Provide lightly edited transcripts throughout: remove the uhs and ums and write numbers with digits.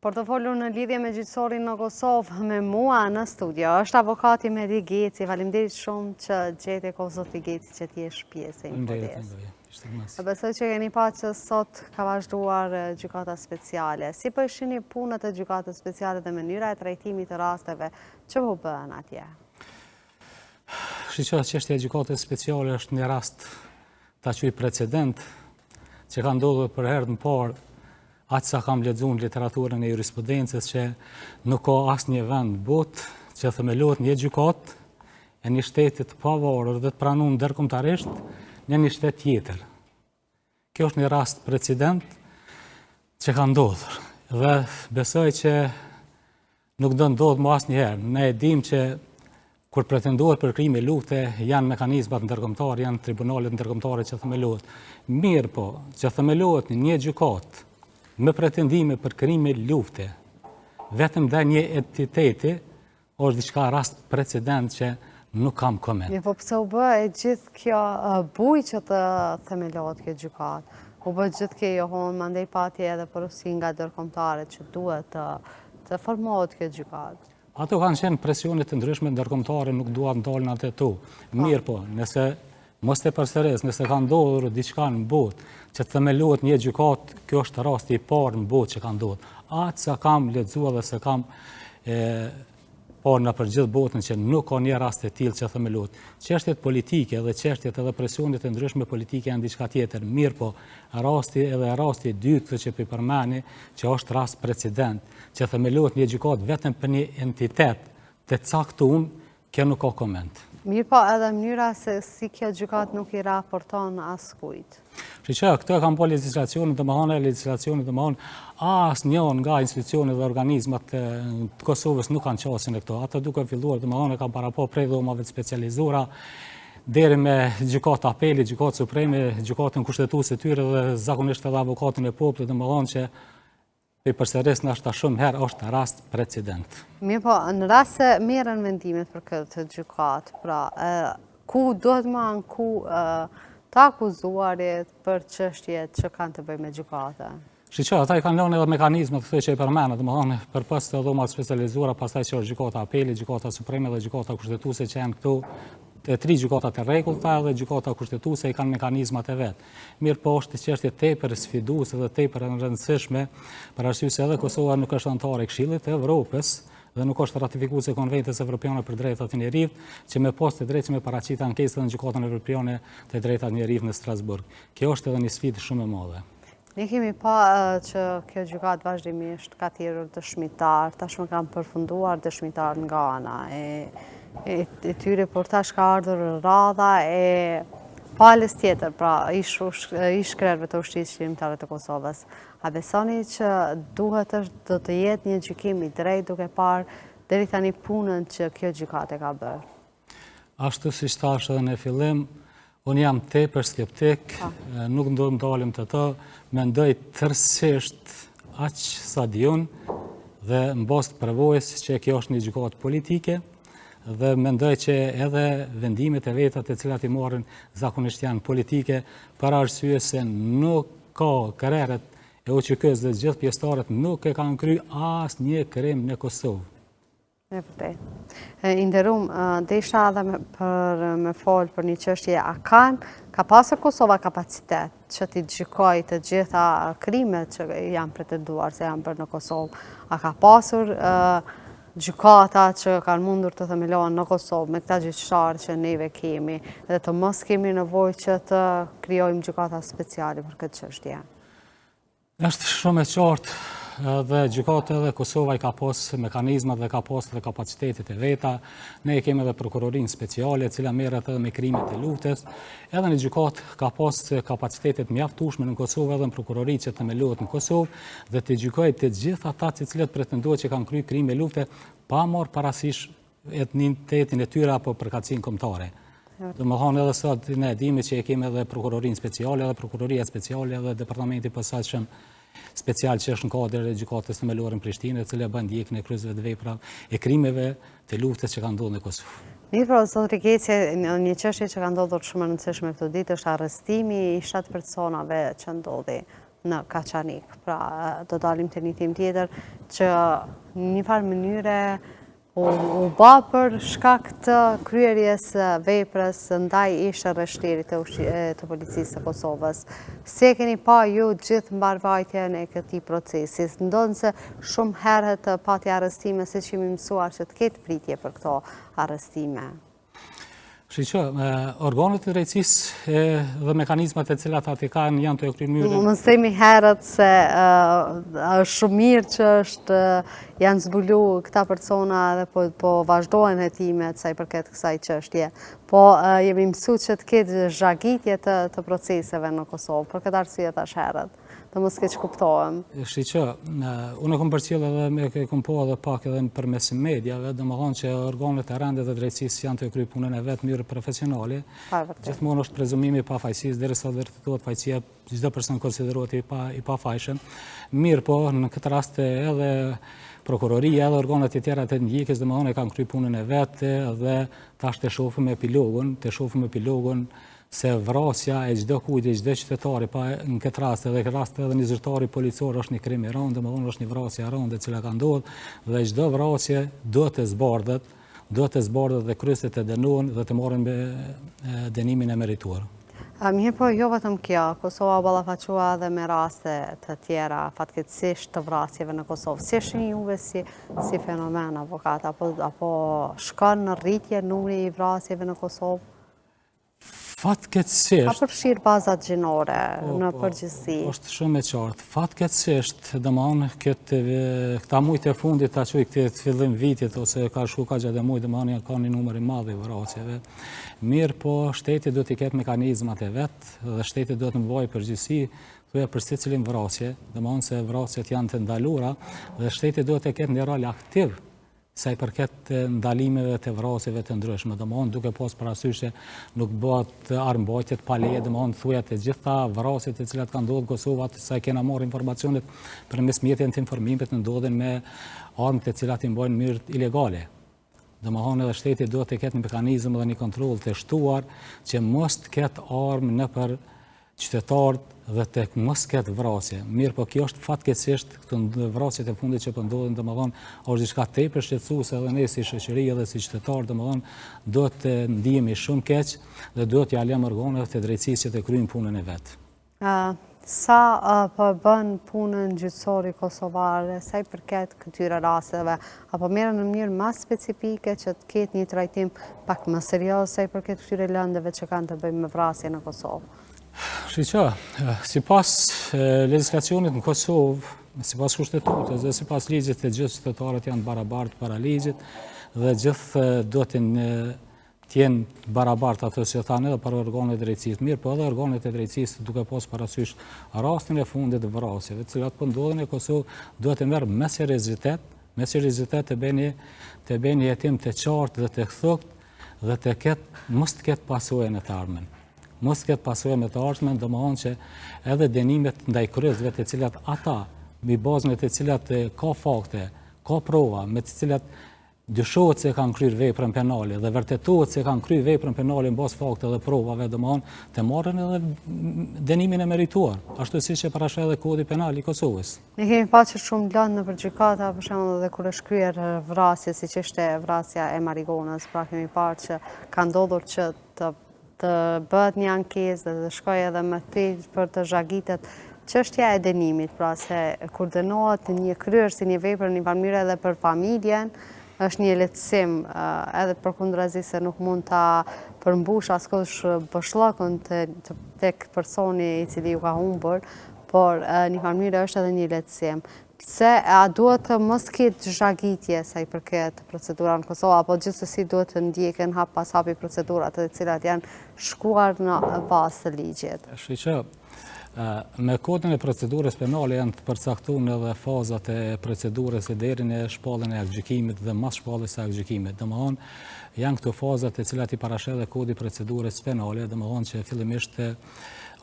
Për të folur në lidhje me gjyqësorin në Kosovë, me mua në studio, është avokati Medi Geci. Faleminderit shumë që gjete kohë zoti Geci që të jesh pjesë e Info Besoj që keni pa që sot ka vazhduar gjykata speciale. Si po i shihni punët e gjykatës speciale dhe mënyra e trajtimit të rasteve që po bëhen atje? Shiqo, çështja e gjykatës speciale është një rast ta quaj precedent që ka ndodhur për herë të parë Aq sa kam lexu në literaturën e jurisprudencës që nuk ka asnjë vend në botë që themelohet një gjykatë e një shteti të pavarur dhe të pranuar ndërkombëtarisht në një shtet tjetër. Kjo është një rast precedent që ka ndodhur dhe besoj që Nuk do ndodhë më asnjëherë. Ne e dimë që kur pretendohet për krime lufte, janë mekanizmat ndërkombëtarë, janë tribunalet ndërkombëtare që themelohet. Mirëpo, që themelohet një gjykatë me pretendime për krime lufte, vetëm ndaj një entiteti, është diçka rast precedent që nuk kam koment. Mirëpo pse u bë e gjithë kjo bujë që të themelohet kjo gjykatë? U bë gjithë kjo jehonë, mandej pati edhe porosi nga ndërkombëtarët që duhet të Të formohet kjo gjykatë. Ato kanë qenë presione të ndryshme ndërkombëtare, nuk dua të ndalem aty. Po. Mirëpo, nëse mos të përsëris, nëse ka ndodhur diçka në botë, që të themelohet një gjykatë, kjo është rasti i parë në botë që ka ndodhur. Aq sa kam lexuar dhe se kam e, parë nëpër gjithë botën që nuk ka një rast të tillë që themelohet. Çështjet politike dhe çështjet edhe presionet e ndryshme politike janë diçka tjetër. Mirëpo, rasti edhe rasti i dytë që po i përmeni, që është rast precedent, që themelohet një gjykatë vetëm për një entitet të caktuar, kjo nuk ka koment. Mirëpo, edhe mënyra se si kjo gjykatë nuk i raporton askujt. Shiqo, këto e kanë bo legjislacionin, domethonë, legjislacionin, domethonë, asnjë nga institucionet dhe organizmat të Kosovës nuk kanë qasje në këto. Ato duke filluar, domethonë, e kanë parapa prej dhomave të specializuara, deri me gjykatë apeli, gjykatë supreme, gjykatën kushtetuese tyre dhe zakonisht edhe avokatin e popullit, domethonë që Po e përsëris ndoshta shumë herë është rast precedent. Mirëpo, në rast se merren vendimet për këtë gjykatë, pra, ku duhet me anku të akuzuarit për çështjet që kanë të bëjnë me gjykatën? Shiqo, ata i kanë lënë edhe mekanizmat këto që i përmenda, domethonë, përpos te dhomat e specializuara, pastaj që është gjykata apeli, gjykata supreme dhe gjykata kushtetuese që janë këto të tri gjykatat e rregullta edhe gjykata kushtetuese i kanë mekanizmat e vet. Mirëpo është çështje tepër sfiduese dhe tepër e rëndësishme, për arsye se edhe Kosova nuk është anëtare e Këshillit të Evropës dhe nuk është ratifikuese e Konventës Evropiane për Drejtat e Njeriut, që me pas të drejtë që me paraqit ankesë në Gjykatën Evropiane të Drejtat e Njeriut në Strasburg. Kjo është edhe një sfidë shumë e madhe. Ne kemi pa që kjo gjykatë vazhdimisht ka thirrur dëshmitarë, tashmë kanë përfunduar dëshmitarë nga ana e, e, e tyre, por tash ka ardhur radha e palës tjetër, pra ish, ish krerëve të ushtrisë çlirimtare të Kosovës. A besoni që duhet është do të jetë një gjykim i drejtë duke parë deri tani punën që kjo gjykatë e ka bërë? Ashtu siç thashë edhe në fillim, unë jam tepër skeptik, nuk do ndalem te to, mendoj tërësisht aq sa di unë dhe në bazë të përvojës që kjo është një gjykatë politike dhe mendoj që edhe vendimet e veta të cilat i marrin zakonisht janë politike për arsye se nuk ka krerët e UÇK-së dhe gjithë pjesëtarët nuk e kanë kry asnjë krim në Kosovë. E vërtetë. I nderum, desha edhe me, për me folë për një çështje, a kanë, ka pasur Kosova kapacitet që t'i gjykojë të gjitha krimet që janë pretenduar se janë bërë në Kosovë? A ka pasur gjykata që kanë mundur të themelohen në Kosovë me këta gjyqtarë që neve kemi dhe të mos kemi nevojë që të krijojmë gjykata speciale për këtë çështje? Është shumë e qartë dhe gjykata edhe Kosova i ka pas mekanizmat dhe ka pas dhe kapacitetet e veta. Ne e kemi edhe prokurorinë speciale, e cila merret edhe me krimet e luftës. Edhe një gjykatë ka pas kapacitetet mjaftueshme në Kosovë edhe në prokurori që themelohet në Kosovë dhe të gjykojë të gjithë ata të cilët pretendohet që kanë kry krime lufte pa marrë parasysh etnitetin e tyre apo përkatësinë kombëtare. Domethonë edhe sot ne e dimi që e kemi edhe prokurorinë speciale, edhe prokuroria speciale, edhe departamenti i posaçëm special që është në kuadër e gjykatës themelore në Prishtinë, e cila bën ndjekjen e kryesve të veprave e krimeve të luftës që kanë ndodhur në Kosovë. Mirë, po, zotri Geci, një çështje që ka ndodhur shumë e rëndësishme këto ditë është arrestimi i 7 personave që ndodhi. në Kaçanik. Pra, do dalim te një temë tjetër që në një farë mënyre u ba për shkak të kryerjes veprës ndaj ish rreshterit të, të policisë së Kosovës. Si e keni pa ju gjithë mbarëvajtjen e këtij procesi? Ndonëse shumë herët pati arrestime, siç jemi mësuar që të ketë pritje për këto arrestime. Shiqo, organet e drejtësisë dhe mekanizmat e cilat aty kanë janë tu e kry mënyrën. Mos themi herët se është shumë mirë që është janë zbulu këta persona dhe po, po vazhdohen hetimet sa i përket kësaj çështje. Po jemi mësu që të ketë zhagitje të, të proceseve në Kosovë, për këtë arsye thashë herët. Të mos keqkuptohem. Shiqo, unë e kom përcjellë edhe me e kom pa edhe pak edhe përmes mediave, domethonë që organet e rendit dhe drejtësisë janë tu e kry punën e vet në mënyrë profesionale. Gjithmonë është prezumimi i pafajësisë, derisa të vërtetohet fajësia, çdo person konsiderohet i, pa, i pafajshëm. Mirëpo, në këtë rast edhe prokuroria edhe organet e tjera të ndjekjes, domethonë e kanë kry punën e vet dhe tash të shohim epilogun, të shohim epilogun se vrasja e çdo kujt e çdo qytetari, pa në këtë rast edhe këtë rast edhe një zyrtari policor është një krim i rëndë, domethonë është një vrasje e rëndë e cila ka ndodhur dhe çdo vrasje duhet të zbardhet, duhet të zbardhet dhe kryesit të dënohen dhe të marrin dënimin e merituar. Mirëpo, jo vetëm kjo, Kosova u ballafaqua edhe me raste të tjera, fatkeqësisht të vrasjeve në Kosovë. Si e shihni juve si, si fenomen, avokat, apo, apo shkon në rritje numri i vrasjeve në Kosovë? Fatkeqësisht... Pa përfshirë bazat gjinore po, në po, përgjithësi. është shumë e qartë. Fatkeqësisht, domethonë, këta mujt e fundit, ta quj këtë të fillim vitit, ose ka shku ka gjatë mujt, domethonë, janë ka një numër i madh i vrasjeve. Mirëpo, shteti duhet t'i ketë mekanizmat e vet, dhe shteti duhet të mbajë përgjegjësi, thuja për secilin vrasje, domethonë se vrasjet janë të ndalura, dhe shteti duhet të ketë një rol aktiv Sa i përket ndalimeve të vrasjeve të ndryshme, domethonë duke pas parasysh se nuk bëhet armëmbajtjet pa leje, domethonë thuja të gjitha vrasjet të cilat kanë ndodhur në Kosovë, atë sa i kena marrë informacionet përmes mjeteve të informimit ndodhin me armë të cilat i mbajnë në mënyrë ilegale. Domethonë edhe shteti duhet të ketë një mekanizëm dhe një kontroll të shtuar që mos të ketë armë nëpër qytetarët dhe të mos ketë vrasje. Mirëpo kjo është fatkeqësisht këto vrasjet e fundit që po ndodhin, domethonë, është diçka tepër shqetësuese edhe ne si shoqëri edhe si qytetarë, domethonë, duhet të ndihemi shumë keq dhe duhet t'ia lëmë organeve të drejtësisë që të kryejnë punën e vet. Sa po bën punën gjyqësori kosovar sa i përket këtyre rasteve, apo merren në mënyrë më specifike që të ketë një trajtim pak më serioz sa i përket këtyre lëndëve që kanë të bëjnë me vrasje në Kosovë? Shiqo, sipas legjislacionit në Kosovë, sipas kushtetutës dhe sipas ligjit të gjithë qytetarët janë barabartë para ligjit dhe gjithë duhet të jenë barabartë ato që thanë edhe për organet e drejtësisë. Mirëpo edhe organet e drejtësisë duke pas parasysh rastin e fundit të vrasjeve, të cilat po ndodhin në Kosovë, duhet të merr me seriozitet, me seriozitet të bëjnë të bëjnë një hetim të qartë dhe të thuktë dhe të ketë mos të ketë pasoja në të ardhmen. Mos të ketë pasoja në të ardhmen, domethonë që edhe dënimet ndaj kryesve të cilat ata mbi bazën e të cilat ka fakte, ka prova me të cilat dyshohet se kanë kryer veprën penale dhe vërtetohet se kanë kryer veprën penale në bazë fakteve dhe provave, domethonë të marrin edhe dënimin e merituar, ashtu siç e parasheh edhe Kodi Penal i Kosovës. Ne kemi pa që shumë lëndë nëpër gjykata, për shembull edhe kur është kryer vrasje, siç ishte vrasja e Marigonës, pra kemi parë që ka ndodhur që të të bëhet një ankesë dhe të shkojë edhe më tej për të zhagitet çështja e dënimit, pra se kur dënohet një kryerës i një vepre në një farë mënyre edhe për familjen, është një lehtësim edhe përkundrazi se nuk mund ta përmbush askush boshllëkun tek personi i cili ju ka humbur, por në një farë mënyre është edhe një lehtësim. Pse, a duhet të mos ketë zhagitje sa i përket procedurave në Kosovë, apo gjithsesi duhet të ndjeken hap pas hapi procedurat të cilat janë shkruar në bazë të ligjit? Shiqo, me kodin e procedurës penale janë të përcaktuar edhe fazat e procedurës e deri në shpalljen e aktgjykimit dhe mas shpalljes së aktgjykimit. Domethonë, janë këto fazat të cilat i parasheh edhe kodi i procedurës penale, domethonë që fillimisht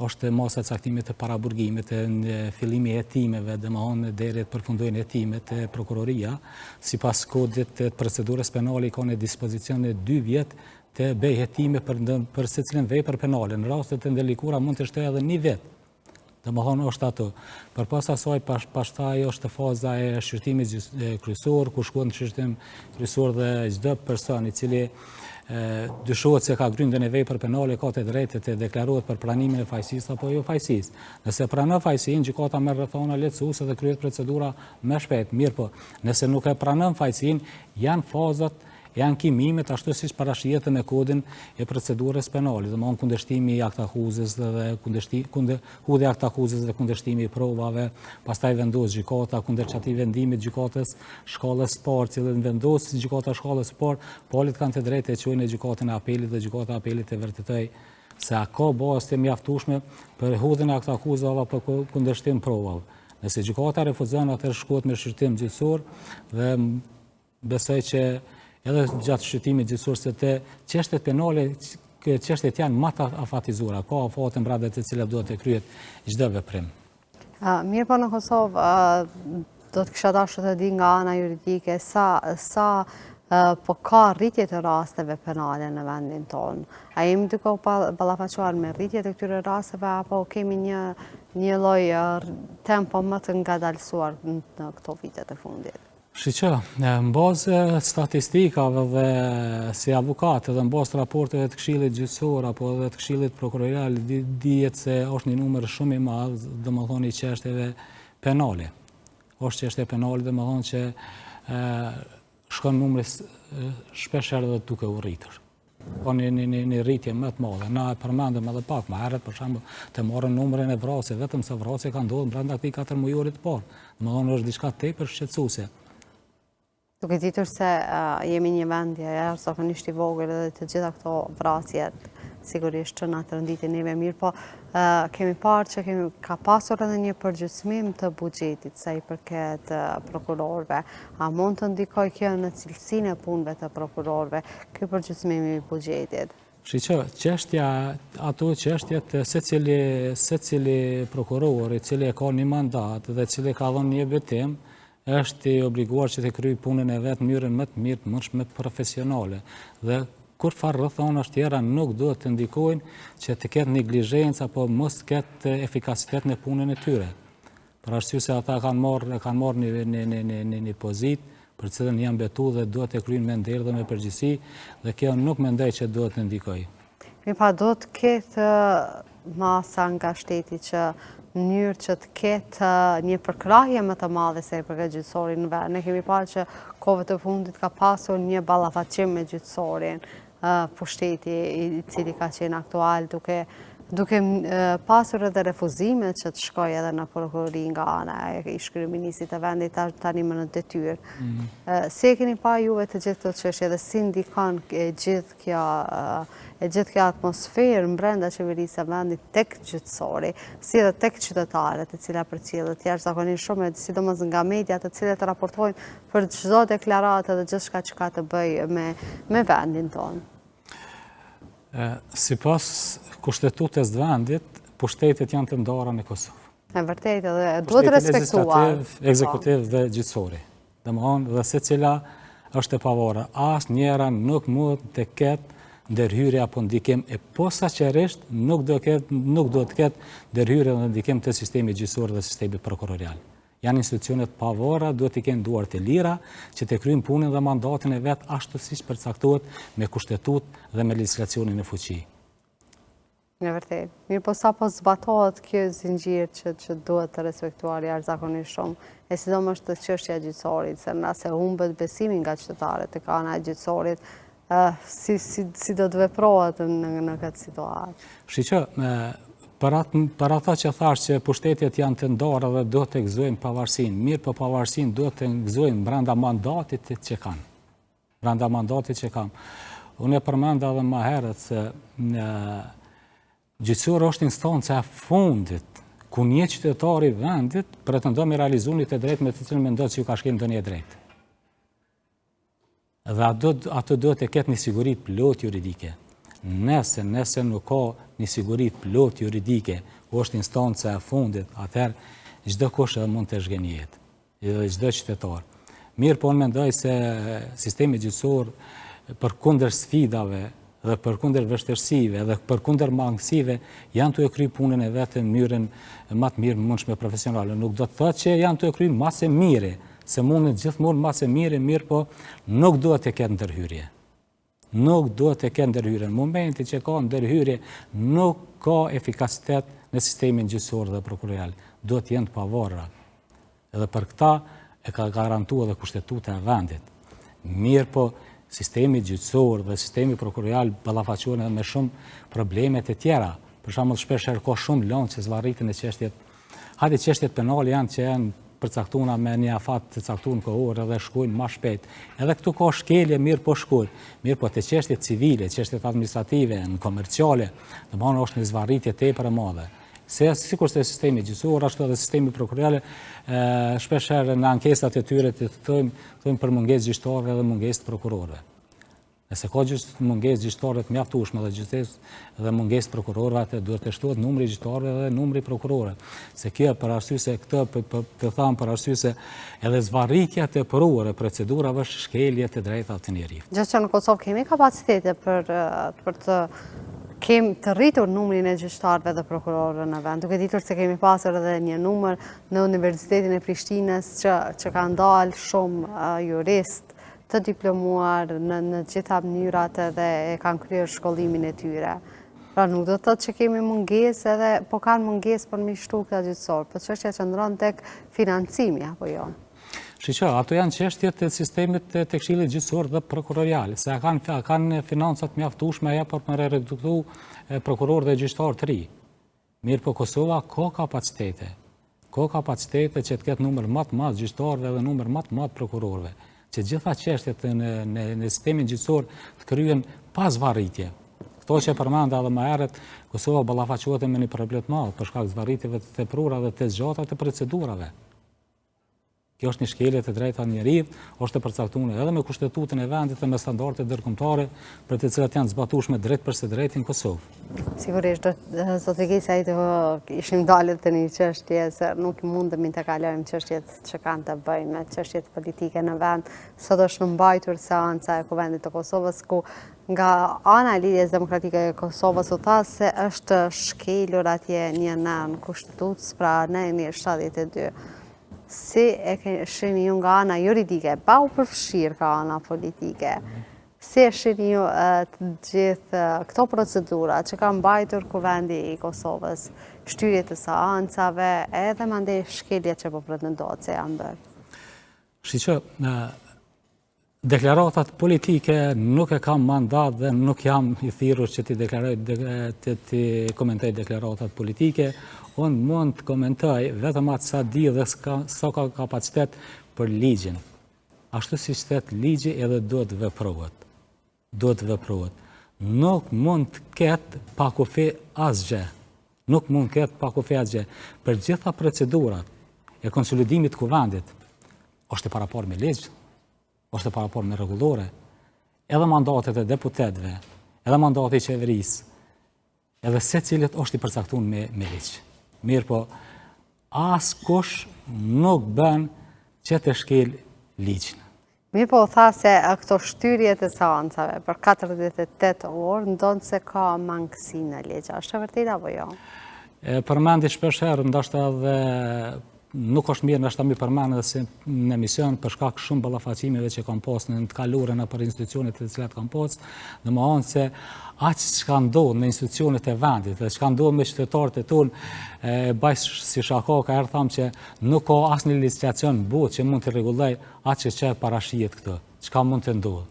është masa e caktimit të paraburgimit, e fillimi i hetimeve, domethonë deri të përfundojnë hetimet e prokuroria, sipas kodit të procedurës penale i ka në dispozicion në 2 vjet të bëj hetime për, për secilën vepër penale. Në raste të ndërlikuara mund të shtojë edhe një vit. Domethonë është ato. Përpos asaj, pastaj është faza e shqyrtimit kryesor, ku shkohet në shqyrtim kryesor dhe çdo person i cili dyshohet se ka kryer ndonjë vepër penale, ka të drejtë të deklarohet për pranimin e fajësisë apo jo fajësisë. Nëse pranon fajësinë, gjykata merr rrethana lehtësuese dhe kryhet procedura më shpejt. Mirëpo, nëse nuk e pranon fajësinë, janë fazat e ankimimit ashtu siç parashihet me kodin e procedurës penale, domethënë kundërshtimi i aktakuzës dhe kundërshti, kundër, hudhja e aktakuzës dhe kundërshtimi i provave, pastaj vendos gjykata kundër qatij vendimit gjykatës shkallës parë, cilën vendos gjykata shkallës parë, palët kanë të drejtë të çojnë në gjykatën e apelit dhe gjykata e apelit të vërtetojë se a ka bazë të mjaftueshme për hudhjen e aktakuzave apo kundërshtim provave. Nëse gjykata refuzon, atëherë shkohet me shqyrtim gjyqësor dhe Besoj që edhe gjatë shqyrtimit gjyqësor se te çështjet penale çështjet janë më të afatizuara, ka afate brenda të cilat duhet të kryhet çdo veprim. Mirëpo në Kosovë, do të kisha dashur të di nga ana juridike, sa, sa po ka rritje të rasteve penale në vendin tonë. A jemi duke u ballafaquar me rritje të këtyre rasteve, apo kemi një, një lloj tempo më të ngadalësuar në këto vitet e fundit? Shiqo, në bazë statistikave dhe si avokat edhe në bazë të raporteve të Këshillit Gjyqësor apo edhe të Këshillit Prokurorial dihet se është një numër shumë i madh, domethënë i çështjeve penale. Është çështje penale, domethënë që shkon numri shpesh herë edhe duke u rritur. Ka një, një, një, një rritje më të madhe. Na e përmendëm edhe pak më herët, për shembull, të marrën numrin e vrasje, vetëm sa vrasje ka ndodhur brenda këtij katërmujorit të parë. Domethënë është diçka tepër shqetësuese. Duke ditur se uh, jemi një vend jashtëzakonisht i vogël edhe të gjitha këto vrasjet sigurisht që na tronditin neve mirëpo uh, kemi parë që kemi, ka pasur edhe një përgjysmim të buxhetit sa i përket uh, prokurorëve. A mund të ndikojë kjo në cilësinë e punëve të prokurorëve, ky përgjysmim i buxhetit? Shiqo, çështja, ato çështjet secili, secili prokuror i cili e ka një mandat dhe cili ka dhënë një betim, është i obliguar që të kryejë punën e vet në mënyrën më të mirë të mundshme profesionale. Dhe kurrfarë rrethanash tjera nuk duhet të ndikojnë që të ketë neglizhencë apo mos të ketë efikasitet në punën e tyre. Për arsye se ata kanë marrë e kanë marrë një një një një një, një pozitë për të cilën janë betu dhe duhet të kryejnë me nder dhe me përgjegjësi dhe kjo nuk mendoj që duhet të ndikojë. Mirëpo do të ketë masa nga shteti që në mënyrë që të ketë një përkrahje më të madhe sa i përket gjyqësorit në vend. Ne kemi parë që kohëve të fundit ka pasur një ballafaqim me gjyqësorin. pushteti i cili ka qenë aktual duke duke pasur edhe refuzime që të shkojë edhe në prokurori nga ana e ish kryeministrit të vendit tani më në detyrë. Mhm. Si e keni pa juve të gjithë këto çështje dhe si ndikon e gjithë kjo e gjithë kjo atmosferë mbrenda qeverisë së vendit tek gjyqësori, si edhe tek qytetarët e cila përcillet jashtëzakonisht shumë, sidomos nga media të cilët raportojnë për çdo deklaratë dhe gjithçka që ka të bëjë me, me vendin tonë. Sipas kushtetutës të vendit, pushtetet janë të ndara në Kosovë. E vërtetë edhe duhet respektuar. Legislativ, ekzekutiv po. dhe gjyqësori. Domethënë, dhe secila është e pavarur. Asnjëra nuk mund të ketë ndërhyrje apo ndikim e posaçërisht nuk do ketë nuk do të ketë ndërhyrje dhe ndikim të sistemit gjyqësor dhe sistemit prokurorial. Janë institucione të pavarura, duhet t'i kenë duart e lira që të kryejnë punën dhe mandatin e vet ashtu siç përcaktohet me kushtetutë dhe me legjislacionin në fuqi. Në vërtetë. Mirëpo sa po zbatohet kjo zinxhir që, që duhet të respektuar jashtëzakonisht shumë, e sidomos te çështja e gjyqësorit, se nëse humbet besimi nga qytetarët tek ana e gjyqësorit, si, si, si do të veprohet në, në këtë situatë? Shiqo, për, atë, për ata që thashë që pushtetet janë të ndara dhe duhet të gëzojnë pavarësinë, mirëpo pavarësinë duhet të gëzojnë brenda mandatit që kanë. Brenda mandatit që kanë. Unë e përmenda edhe ma herët se në gjyqësori është instanca e fundit ku një qytetar i vendit pretendon me realizu një të drejtë me të cilën mendon se ju ka shkelë ndonjë e drejtë. Dhe ato, ato duhet të ketë një siguri të plotë juridike. Nëse, nëse nuk ka një siguri të plotë juridike, ku është instanca e fundit, atëherë çdokush edhe mund të zhgënjehet, edhe çdo qytetar. Mirëpo unë mendoj se sistemi gjyqësor përkundër sfidave dhe përkundër vështirësive dhe përkundër mangësive janë tu e kry punën e vet në mënyrën ma të mirë mundshme profesionale. Nuk do të thotë që janë tu e kry ma së miri, se mundet gjithmonë ma së miri, mirëpo nuk duhet të ketë ndërhyrje. Nuk duhet të ketë ndërhyrje. Në momentin që ka ndërhyrje, nuk ka efikasitet në sistemin gjyqësor dhe prokurorial. Duhet të jenë të pavarura. Edhe për këta e ka garantu edhe kushtetuta e vendit. Mirëpo, sistemi gjyqësor dhe sistemi prokurorial ballafaqohen edhe me shumë probleme të tjera. Për shembull, shpeshherë ka shumë lëndë që zvarriten në çështjet. Hajde çështjet penale janë që janë përcaktuna me një afat të caktun kohor edhe shkojnë ma shpejt. Edhe këtu ka shkelje, mirëpo shkojnë. Mirëpo te çështjet civile, çështjet administrative, në komerciale, domethonë është një zvarritje tepër e madhe. Se sikurse sistemi gjyqësor, ashtu edhe sistemi prokurorial, shpeshherë në ankesat e tyre të thonë, thonë për mungesë gjyqtarëve dhe mungesë të prokurorëve. Nëse ka gjyq, mungesë gjyqtarëve të mjaftueshme dhe gjyqtarëve dhe mungesë të prokurorëve, atë duhet të shtohet numri i gjyqtarëve dhe numri i prokurorëve. Se kjo për arsye se këtë për, për, të tham për arsye se edhe zvarritja e tepruar e procedurave është shkelje e të drejtave të njeriut. Gjë që në Kosovë kemi kapacitete për për të kem të rritur numrin e gjyqtarëve dhe prokurorëve në vend, duke ditur se kemi pasur edhe një numër në Universitetin e Prishtinës që, që kanë dalë shumë juristë të diplomuar në, në gjitha mënyrat edhe e kanë kryer shkollimin e tyre. Pra nuk do të thotë që kemi mungesë edhe, po kanë mungesë për me shtu këta gjyqësor, po çështja qëndron tek financimi, apo jo? Shiqo, ato janë çështje të sistemit të, të këshillit gjyqësor dhe prokurorial, se a kanë, a kanë financat mjaftueshme ajo për me rekrutu prokurorë dhe gjyqtarë të ri. Mirëpo Kosova ka kapacitete, ka kapacitete që të ketë numër ma të madh gjyqtarëve dhe numër ma të madh prokurorëve, që gjitha çështjet në, në, në sistemin gjyqësor të kryhen pa zvarritje. Këto që përmenda edhe më herët, Kosova ballafaqohet me një problem të madh për shkak të zvarritjeve të tepruara dhe të zgjata të procedurave. Kjo është një shkelje të drejtave të njeriut, është e përcaktuar edhe me kushtetutën e vendit dhe me standardet ndërkombëtare për të cilat janë zbatueshme drejtpërsëdrejti në Kosovë. Sigurisht, zoti Gecaj do ishim ndalë te një çështje se nuk mundemi të kalojmë çështjet që kanë të bëjnë me çështjet politike në vend. Sot është mbajtur seanca e Kuvendit të Kosovës ku nga ana e Lidhjes Demokratike e Kosovës u tha se është shkelur atje një nen kushtetues, pra neni 72. Si e shihni ju nga ana juridike, pa u përfshirë ka ana politike, si e shihni ju të gjithë këto procedura që ka mbajtur Kuvendi i Kosovës, shtyrje të seancave, edhe mandej shkeljet që po pretendohet se janë bërë? Shiqo, Deklaratat politike nuk e kam mandat dhe nuk jam i thirrur që t'i deklaroj të t'i komentoj deklaratat politike. Unë mund të komentoj vetëm atë sa di dhe sa ka kapacitet për ligjin. Ashtu siç thotë ligji edhe duhet të veprohet. Duhet të veprohet. Nuk mund të ketë pa kufi asgjë. Nuk mund të ketë pa kufi asgjë. Për gjitha procedurat e konsolidimit të kuvendit, është e paraparë me ligj, është e paraparë me rregullore, edhe mandatet e deputetëve, edhe mandati i qeverisë, edhe secilit është i përcaktun me, me ligj. Mirëpo, askush nuk bën që të shkel ligjin. Mirëpo, tha se këto shtyrjet e seancave për 48 orë, ndonëse ka mangësi në ligj. Është e vërtetë apo jo? E përmendi shpeshherë, ndoshta edhe nuk është mirë ndoshta mi përmend edhe si në emision për shkak shumë ballafaqimeve që kam pas në të kaluarën nëpër institucionet të cilat kam pas, domethonë se aq çka ndodh në institucionet e vendit dhe çka ndodh me qytetarët e tonë, e baj si shaka ka herë tham që nuk ka asnjë legjislacion në botë që mund të rregulloj atë që që parashihet këtë, çka mund të ndodhë.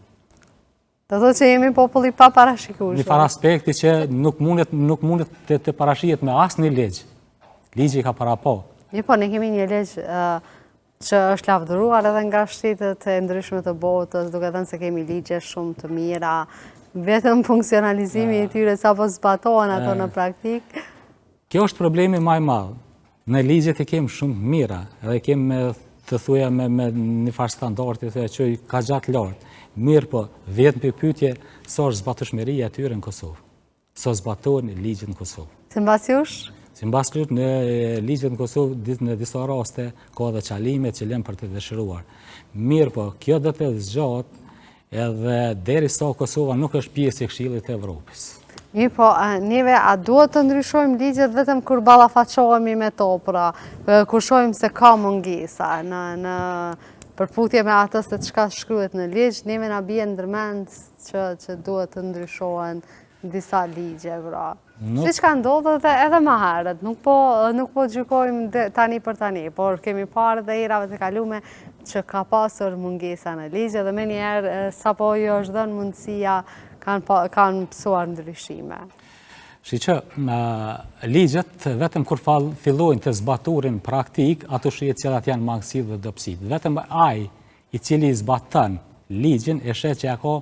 Do të thotë që jemi popull i paparashikueshëm. Një farë aspekti që nuk mundet, nuk mundet të, të parashihet me asnjë ligj. Ligji ka parapa. Mirëpo, ne kemi një ligj që është lavdëruar edhe nga shtetet e ndryshme të botës, duke thënë se kemi ligje shumë të mira, vetëm funksionalizimi i tyre, sa po zbatohen ato në praktikë. Kjo është problemi ma i madh. Ne ligjet i kemë shumë të mira, edhe i kemë me të thuja me, me një farë standardi të që i ka gjatë lartë. Mirëpo, vihet në pyetje, sa është zbatueshmëria e tyre në Kosovë. Sa zbatohen ligjet në Kosovë. Simbas jush? Simbas jush, në ligjet në Kosovë, në disa raste, ka edhe çalime që lënë për të dëshiruar. Mirëpo, kjo do të zgjatë Edhe derisa Kosova nuk është pjesë e Këshillit të Evropës. Mirëpo, neve, a duhet të ndryshojmë ligjet vetëm kur ballafaqohemi me to, pra, kur shohim se ka mungesa në, në përputhje me atë se çka shkruhet në ligj, neve na bie ndërmend që, që duhet të ndryshohen disa ligje, pra. Nuk... Siç ka ndodhur edhe, edhe më herët, nuk po, nuk po gjykojmë tani për tani, por kemi parë dhe herave të kalume që ka pasur mungesa në ligje dhe menjëherë sapo ju është dhënë mundësia kanë, pa, kanë pësuar ndryshime. Shiqo, ligjet vetëm kur fillojnë të zbatohen në praktikë, ato shihet cilat janë mangësitë dhe dobësitë. Vetëm ai i cili zbaton ligjin e sheh që a ka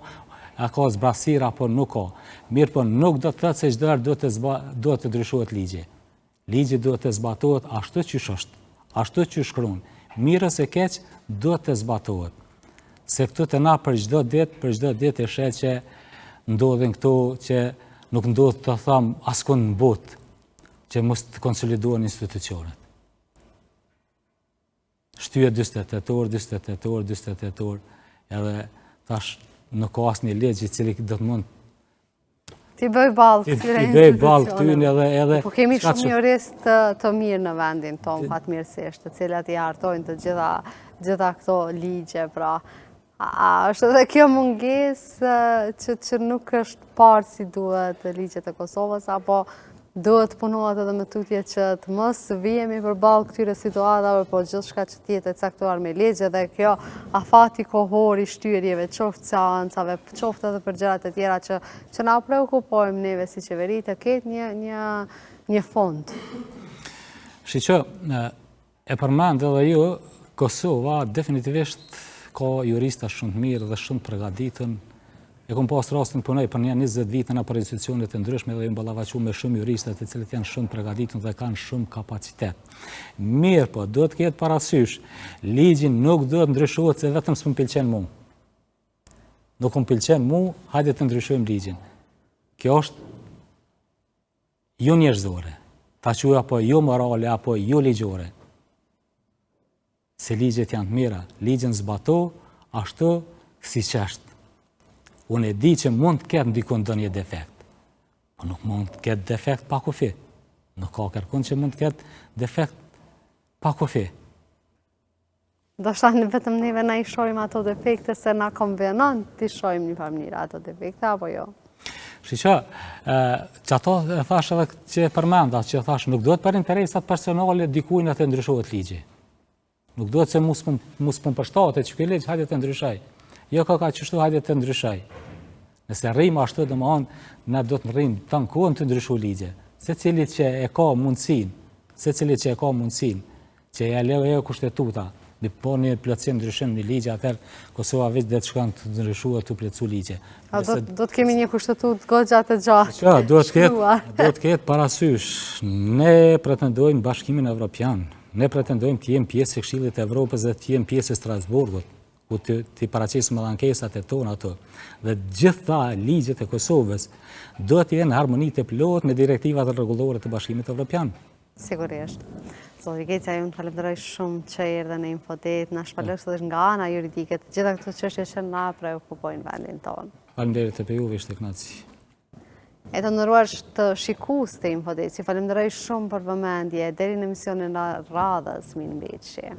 a ka zbrazësira apo nuk ka. Mirëpo nuk do të thotë se çdo herë duhet të zba, duhet të ndryshohet ligji. Ligji duhet të zbatohet ashtu qysh është, ashtu qysh shkruan. Mirë ose keq duhet të zbatohet. Se këtu te na për çdo ditë, për çdo ditë e sheh që ndodhin këto që nuk ndodh të them askund në botë që mos të konsolidohen institucionet. Shtyje 48 orë, 48 orë, 48 orë, edhe tash nuk ka asnjë ligj i cili do të mund T'i bëj ballë këtyre T'i bëj ballë këtyre edhe edhe Po kemi shumë juristë të, të mirë në vendin tonë, fatmirësisht, të cilat i hartojnë të gjitha gjitha këto ligje, pra. A është edhe kjo mungesë që, që nuk është parë si duhet ligjet e Kosovës, apo duhet të punohet edhe më tutje që të mos vihemi përballë këtyre situatave, po gjithçka që të jetë e caktuar me ligje dhe kjo afati kohor i shtyrjeve, qoftë seancave, qoftë edhe për gjërat e tjera që, që na preokupojmë neve si qeveri të ketë një, një, një fund. Shiqo, E përmend edhe ju, Kosova definitivisht ka jurista shumë të mirë dhe shumë të përgatitun. E kom pas rastin të punoj për një 20 vite nëpër institucione të ndryshme dhe jam ballafaqu me shumë jurista të cilët janë shumë të përgatitun dhe kanë shumë kapacitet. Mirëpo, duhet të ketë parasysh, ligji nuk duhet ndryshohet se vetëm s'më pëlqen mu. Nuk më pëlqen mu, hajde të ndryshojmë ligjin. Kjo është jo njerëzore, ta quaj apo jo morale, apo jo ligjore, se ligjet janë të mira, ligjin zbato ashtu siç është. Unë e di që mund të ketë dikun ndonjë defekt, po nuk mund të ketë defekt pa kufi. Nuk ka kërkun që mund të ketë defekt pa kufi. Ndoshta vetëm neve na i shohim ato defekte se na konvenon t'i shohim një farë mënyre ato defekte, apo jo? Shiqo, qato e thash edhe që e përmenda, që e thash, nuk duhet për interesat personale dikujna të ndryshohet ligji. Nuk duhet se mu s'po m'përshtatet qiky ligj, hajde të ndryshoj. Jo ka ka qështu, hajde të ndryshoj. Nëse rrimë ashtu, domethonë, na do të rrimë tanë kohën tu ndryshu ligje. Secili që e ka mundësinë, secili që e ka mundësinë, Që ia lejon kushtetuta, me bo një plotësim ndryshim në ligje, atëherë Kosova veç do të shkon tu ndryshu e tu plotësu ligje. A do, do të kemi një kushtetutë goxha të gjatë? Që, duhet të ketë, duhet të ketë parasysh, ne pretendojmë Bashkimin Evropian, ne pretendojmë të jemi pjesë e Këshillit të Evropës dhe të jemi pjesë e Strasburgut, ku t'i, t'i paraqesim edhe ankesat e tona ato. Dhe gjitha ligjet e Kosovës duhet të jenë në harmoni të plotë me direktivat dhe rregulloret e Bashkimit Evropian. Sigurisht. Zoti Gecaj, unë të falenderoj shumë që erdhe në Infodet, na shpaloshe edhe nga ana juridike të gjitha këto çështje që na preokupojnë vendin tonë. Faleminderit edhe juve, ishte kënaqësi. E të nderuar të shikues të Infodet, ju falenderoj shumë për vëmendje, deri në emisionin e radhës, mirëmbetshi.